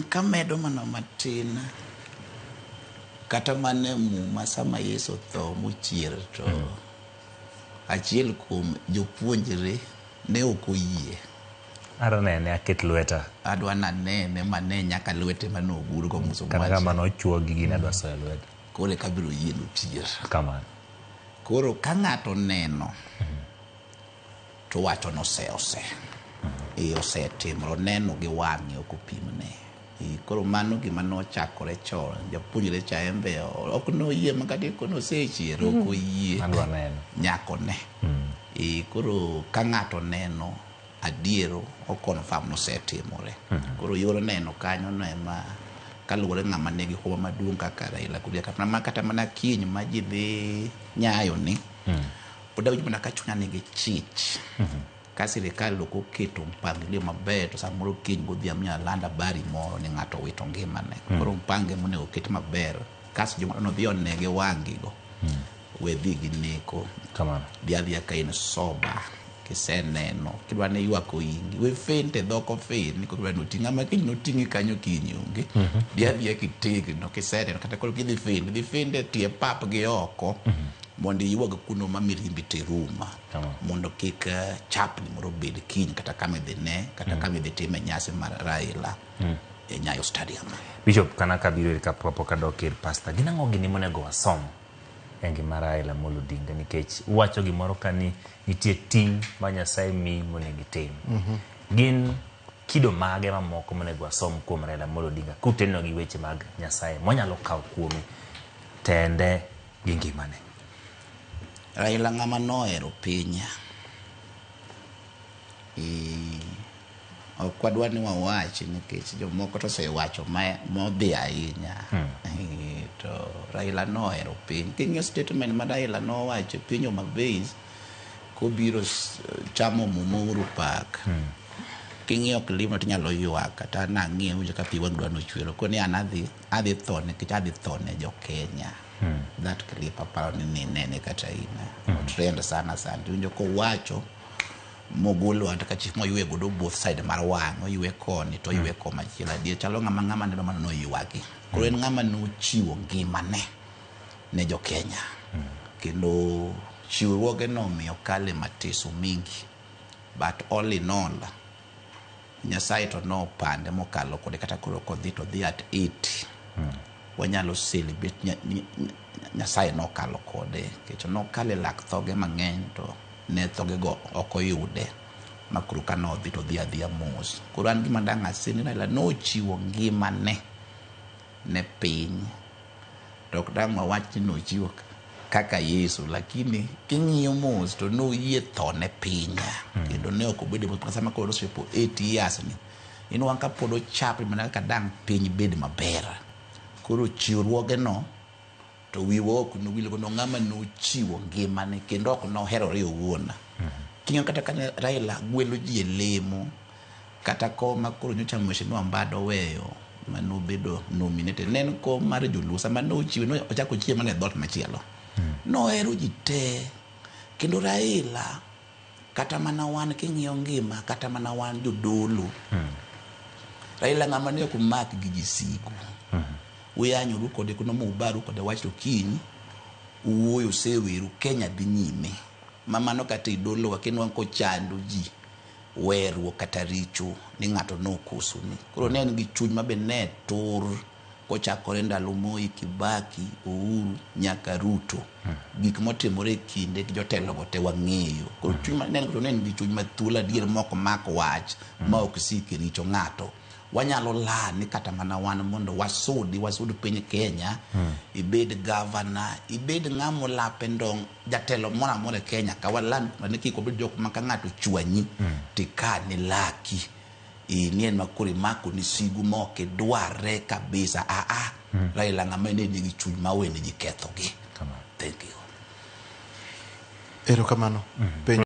Kamedo mana matin, kata mana e Muma sama Yesu tho mochier to achiel kuom jopuonjre ne ok oyie. Ara nene aket lweta. Adwa nanene mane nyaka lwete mane ogurgo musumari. Kata kamano ochuogi gini adwa soyo lweta. Koro eka biro yie nochier. Kamano. Koro ka ng'ato neno to wacho ni ose. Osetimore, oneno gi wang'e ok opimne. Koro mano gima nochakore chon. Japuonjre cha en be ok noyie ma kata kono osechier ok oyie. Adwa neno. Nyaka one. Koro ka ng'ato neno adiero o confirm nosetimore. Koro yor neno kanyo no ema kaluwore ng'ama nigi huma maduong' kaka Raila kata mana kiny ma ji dhi nyayo ni pod awinjo mana ka chunya nigi chich. Ka sirikal ok oketo mpangilio maber to samoro kiny godhiambo inyalo land habari moro ni ng'ato owito ngimane. Koro mpango emonego oket maber kasto joma nodhi one gi wang'gi go we dhi gi neko. Kamano. Dhi adhiya ka in sober kiseneno kidwa ni ywak oingi we faint e dhok ofin kidwa ni oting'i ng'ama kiny noting'i kanyo kiny onge. Dhi adhiya kitegno kiseneno kata koro kidhi faint dhi faint e tie pap gi oko mondo iywag kuno ma mirimbi te rum. Mondo kik chapni moro bed kiny kata kama idhi ne kata kama idhi time nyasi mar Raila e Nyayo Stadium. Bishop, kana kabiro ir kapok adok ir pastor, gin ang'o gini monego wasom e ngima Raila Amolo Odinga nikech uwacho gimoro ka ni nitie ting' ma Nyasaye miyi monego itim. Gin kido mage mamoko monego wasom kuom Raila Amolo Odinga kuteno gi weche mag Nyasaye monyalo kawo kuome tende gi ngimane? Raila ng'ama nohero piny. Ok wadwa ni wawachi nikech jomoko to osewacho modhi ahinya. To Raila nohero piny. King'iyo statement ma Raila nowacho e piny Homa Bay kobiro chamo muma Uhuru Park. King'iyo clip no tinyalo ywak kata nang'iye awinjo ka pi wang' dwa nochwer. Koni an adhi tho nikech adhi tho ne jo Kenya. That clip aparo ni ninene kata in. Trend sana sana. Tiwinjo kowacho mogolo kata ka chief moywe godo both side mar wang' oywe koni to oywe komachielo. Adier chalo ng'ama neno mano noywagi. Koro en ng'ama nochiwo ngimane ne jo Kenya. Kendo chiwruoge nomiyo kale mateso mingi. But all in all, Nyasaye to nopande mokalo kode kata koro kodhi to dhi at 80. Wanyalo celebrate Nyasaye nokalo kode nikech nokalo e lak thoge mang'eny to ne thoge go ok oyude ma koro ka nodhi to odhi adhiya mos. Koro an gima dang' ase ni Raila nochiwo ngimane ne piny. To ok dang' wawach ni nochiwo kaka Yesu, lakini king'iyo mos to noyie tho ne piny. Kendo ne ok obedo mos sama koro nosechopo 80 years ni. Inwang' ka pod ochapre mana kaka dang' piny bed maber. Koro chiwruoge no to wiwa ok nowil go ng'ama nochiwo ngimane kendo ok noherore owuon. King'iyo kata ka Raila gwelo ji e lemo kata kom ma koro nyocha Mheshimiwa Mbadi oweyo manobedo nominated ne en kom mar joluo sama nochiwe no ochako ochiwe mana e dhoot machielo. Nohero ji te kendo Raila kata mana wan king'iyo ngima kata mana wan jodolo Raila ng'ama ne ok mak gi ji sigu. Uyanyoru kode kuno mubaru kode wach to kiny uwuoyo useweru Kenya dhi nyime. Ma mano kata e dolowa kinwang' kochando ji weruok kata richo ni ng'ato nokosoni. Koro ne en gi chuny mabe ne tur kochakore ndalo Moi, Kibaki, Uhuru nyaka Ruto. Gik motimore e kinde gi jotelo go te wang'eyo. Koro chuny ma ne en gi chuny mathuolo adier mok mak wach ma ok sik e richo ng'ato. Wanyalo lani kata mana wan mondo wasud piny Kenya, ibed gavana, ibed ng'ama olape ndong' jatelo moro amora e Kenya ka waland ni kik wabed jok ma ka ng'ato chwanyi tikane laki. Ni en ma koro imako ni sigu ma ok idwarre kabisa. Raila ng'ama ne nigi chuny ma wene ji kethogi. Thank you. Erokamano.